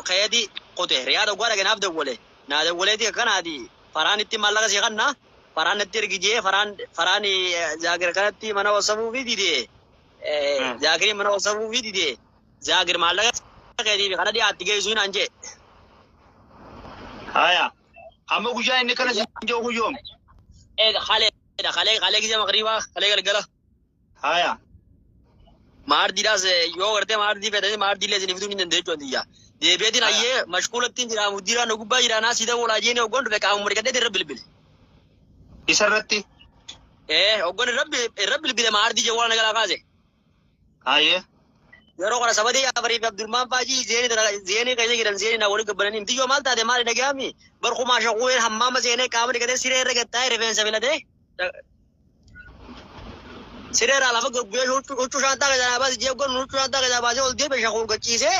Ka'eeti kute. Riyaada oggaa dhaqe naaf dawwale. Naa dawwaleeti akkanaati Faraan itti maallaqa sii kanna Faraan natti ergi jee Faraan Faraan Zaakir kanatti mana wasafuufi dide. Zaakiriin mana wasafuufi dide. Zaakir maallaqa keetiif kana dhiyaatti geessu naan jee. Haya. Amma guyyaan inni kana siin jedhu kun yoom? Kaleedha, kalee kalee gizee magriibaa, kalee galgala. Haya. Maardiidhaas yoo gartee maardii fedhanii maardii illee isin fiduu ni dandeechu antiyya. Deebi'eetiin Haya. Hayyee mashkuulattiin jira, muddiiraan na gubbaa jira, naa sii dawwalaa jeeni hoggoon dhufe qaamuma dhiqadheeti irra bilbile. Isa irratti. Ee, hoggoon irra bilbile maardii jawwaala na jalaa kaase. Hayyee. Yeroo kana Samadii Jaafarii fi Abdurmaan Faajii zeenii tana zeenii keessa jiran zeenii na waliin gabbananii mitiyyoo maal taate, maali dhaga'ami barkumaa shaquween hammaama seenee qaama dhiqatee siree irra gad taa'ee rifeensa filatee siree irraa lafa gad bu'ee huccuu shaantaa keessaa naa baase jee hoggan huccuu shaantaa keessaa baasee ol deebi'e shaquun gachiisee.